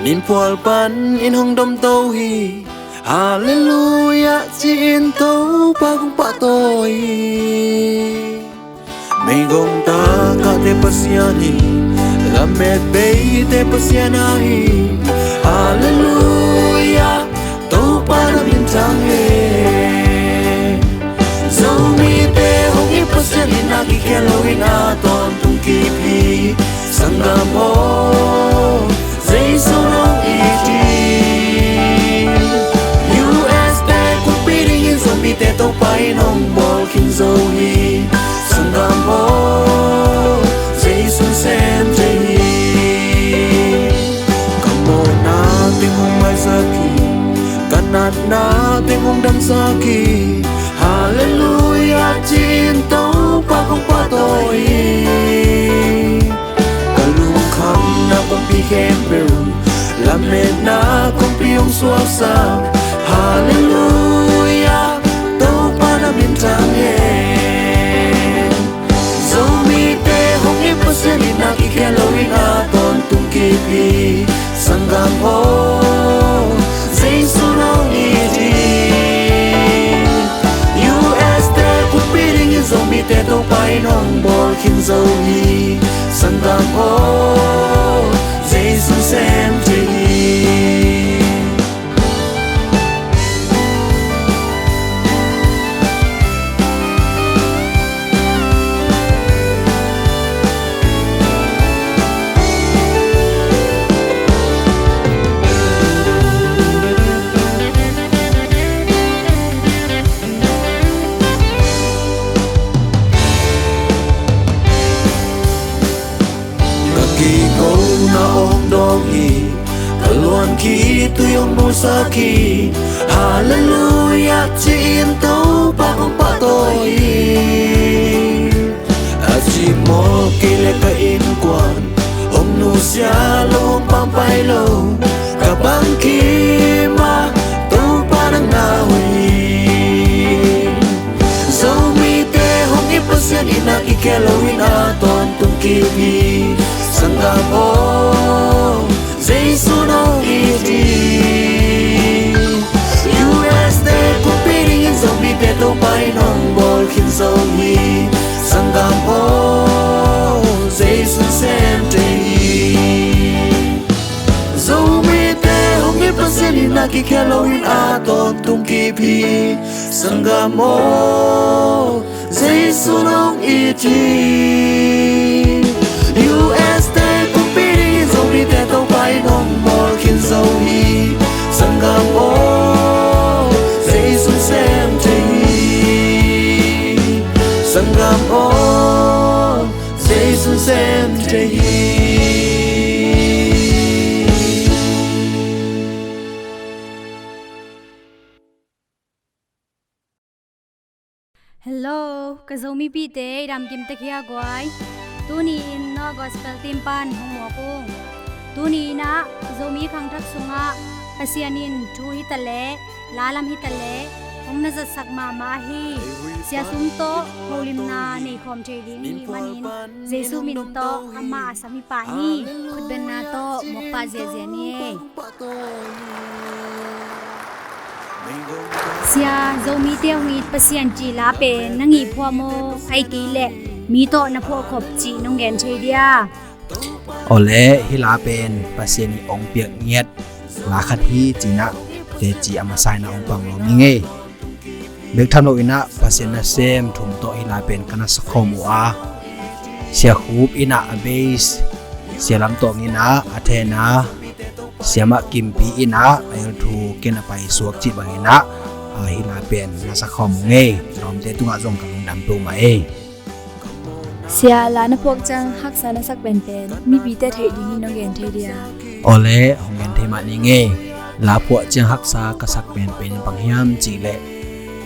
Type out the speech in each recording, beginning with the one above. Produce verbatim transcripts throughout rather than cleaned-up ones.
Ninphual panin hong domto hi. Halleluiah, ci-in Topa kong pahtawi hi. Meigong takahte Pasian hi. Lamet beite Pasian ahi. Halleluiah, Topa na minthang hi. Zomite hong it Pasian in a kikhel lo in a tawntung kip hi. Sanggam aw, Jesu hong it hi. U S te kumpi dingin Zomite Topa in hong bawl khin zo hi. Sanggam aw, Jesu sem thei hi. Ka mawhna teng hong maisak hi. Ka natna teng hong damsak hi. Halleluiah, ci-in Topa kong pahtawi hi. Ka lungkhamna kongpi khempeuh, lametna kongpi hong suaksak. Halleluiah, Topa na minthang hi. Zomite hong it Pasian in a kikhel lo in a tawntung kip hi. Sanggam aw, Jesu hong it hi. U S te kumpi dingin Zomite Topa in hong bawl khin zo hi. Sanggam aw, Jesu sem thei hi. Ka kikona hong dawng hi. Ka luan khitui hong musak hi. Halleluiah, ci-in Topa kong pahtawi hi. A cimawh kei leh ka innkuan hong nusia lo, hong pampai lo. Ka bangkim ah Topa nang na hoih hi. Zomite hong it Pasian in a kikhel lo in a tawntung kip hi. Sanggam aw, Jesu hong it hi. U S te kumpi dingin Zomite Topa in hong bawl khin zo hi. Sanggam aw, Jesu sem thei hi. Zomite hong it Pasian in a kikhel lo in a tawntung kip hi. Sanggam aw, Jesu hong it hi. U S te kumpi dingin Zomite Topa in hong bawl khin zo hi. Sanggam aw, Jesu sem thei hi. Sanggam aw, Jesu sem thei hi. Hello, ka Zomipihte i damkim tek hia guai. Tuni in Noah Gospel team pan hong muak ung. Tuni in ah Zomi khangthak sungah Pasian in thu hitaleh, lalam hitaleh hong na zatsak mahmah hi. Sia Sum tawh holimna nei khawm thei ding i hih manin Jesu min tawh amah a sam hi pah ni. Khutbenna tawh muak pah ziahziah ni. Sia, Zomite hong it Pasian cih la pen nang i phuah maw, ahih kei leh mi tawh na phuah khop cih nong gen thei dia? Awle, hih la pen Pasian i hong piak ngiat la khat hi ci-in ah teci a masa in ah hong pang nuam ing ei. Bek tham lo in ah Pasian nasem thum tawh hih la pen ka na sakhawm uh a, Sia Khup in ah a bass, Sia Lam Tawng in ah a tenor, Sia Mah Kimpi in ah a eltu, ken a paisuak cih bangin ah, a, hih la pen na sakhawm ung ei. Lawmte tungah zong ka lungdam peuhmah ei. Sia, la na phuak ciang haksa na sak penpen mipite theih dingin nong gen thei dia? Awle, hong gen thei mah ning ei. La phuah ciang haksa ka sak penpen bang hiam cih leh,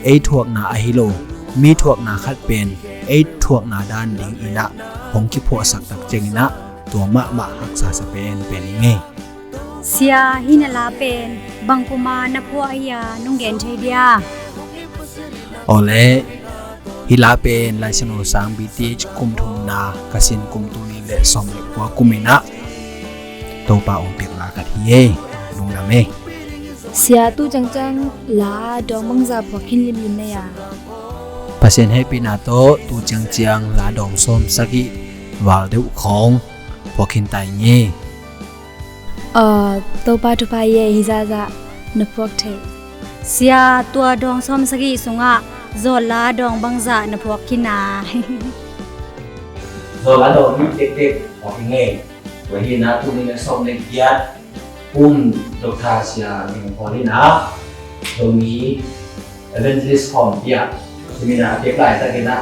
ei thuakna ahi lo, mi thuakna khat pen ei thuakna dan dingin ah hong kiphuahsak tak ciangin ah tua mahmah haksa sa penpen ing ei. Sia, hih na la pen bang kuma na phuah hi a, nong gen thei dia? Awle, hih la pen Lai Siangtho sang B T H kum thumna, ka sin kum tul nih le sawm le kua kum in ah Topa hong piak la khat hi ei. Lungdam ei. Sia, tu ciangciang la dawng bangzah phuak khin limlim na hia? Pasian hehpihna tawh tu ciangciang la dawng sawm sagih val deuh khawng phuak khin ta ing ei. Aw, Topa thupha hi ei, hih zahzah na phuak thei. Sia, tua dawng sawm sagih sungah zawlla dawng bangzah na phuak khin a? Zawlla dawng nih tektek phuak ing ei. Tua hi a, tul nih le sawm le giat kum Doctor Sia Ming Paul in a, Zomi Evangelist Home piak, seminar a piak laitakin a,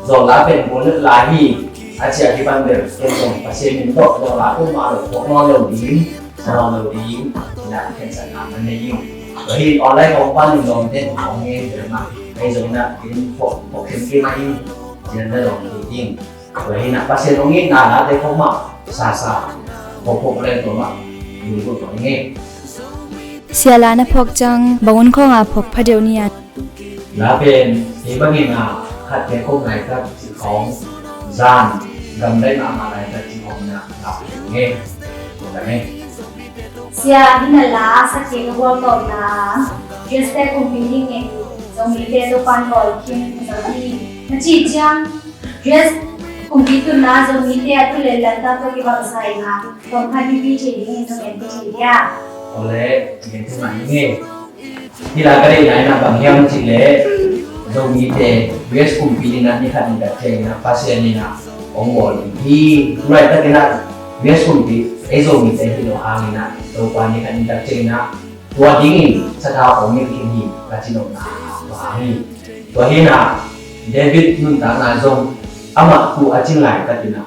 zawlla pen Paul la hi a ci a kipan bel, ken zong Pasian min tawh zawlla kum mah lo, phuak nawn lo ding, sa nawn lo ding, na khensatna man nei ing. Tua hi online hong pan in lawmte hong ngen bel mah, ei zong na in phuak, phuak khin khin mah ing, cian na lawm ding. Tua hi a, Pasian hong itna late khawng mah sasa, phuak phuak leng tua mah, yu tua tua ing ei. Sia, la na phuak ciang bang hun khawng a phuak pha deuh ni a? La pen, kei bangin a, khatte khawng laitak cih khawng, zan, gamdai mahmah laitak cih khawng na, la pen ing ei. Tua pen ing ei. Sia, hih na la sa kik a gualtawpna, G S te kumpi ding in Zomite Topa'n bawl khin zo hi, na cih ciang, G S kumpi tunna Zomite a tu le lantak tawh kibang sa ing a, tawmkhat nipi thei dingin na ngen thei hia? Aw le, ngen thei mah ing ei. Hih la ka deihna in a bang hiam cih leh, Zomite U S kumpi in a ni khat ni tak ciangin a Pasian in a hong bawl ding hi. Tu laitakin a U S kumpi ei Zomite hi lo hangin a, Topa ni khat ni tak ciangin a tua dingin sathau hong nilh khin hi, ka ci nopna tua hang hi. Tua hi a, David nuntakna zong amah tu a cin laitakin a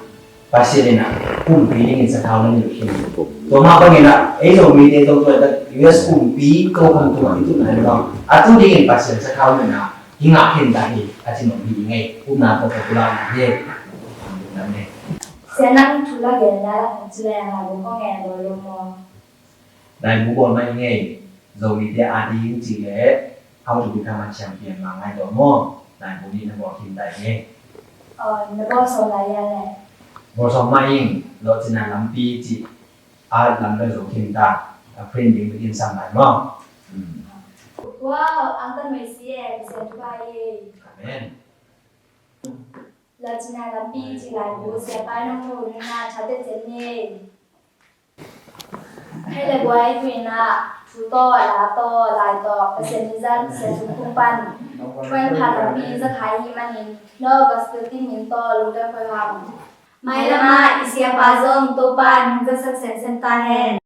Pasian in a kumpi dingin sathau na nilh khin hi. Tua mah bangin a, ei Zomite zong tua tak U S kumpi, tua kumpi tung a i tun a hi bang, a tu dingin Pasian sathau na na kingah khin ta hi, a ci nop hi ing ei. Upna tawh ka pulakna hi. Sia, nang thu la gen na la hong ci le a, ngai bu kong ngai bawl lo maw? Ngai bu bawl mah ing ei. Zomite a ding cih leh How to Become a Champion mah ngai tua maw? Ngai bu nih na bawl khin ta ing ei. Aw, na bawl sawm lai hia leh? Bawl sawm mah ing, Lawhcinna Lampi cih a lam bel zo khin ta, a print ding bikin sam lai maw? Hmm. Wow, Uncle Messi eh, Pasian thupha hi. Amen. Lawhcinna Lampi cih laibu Sia Pai nong mu nina thate cen ni. Hei le buai tu in a, thu tawh, la tawh, lai tawh, Pasian mizat, Pasian thu kung pan, thuan pha lampi za khai hi manin, no gospel team min tawh lungdam koi hang. Mailam ah i siapa zong Topa in hong zatsak semsem ta hen.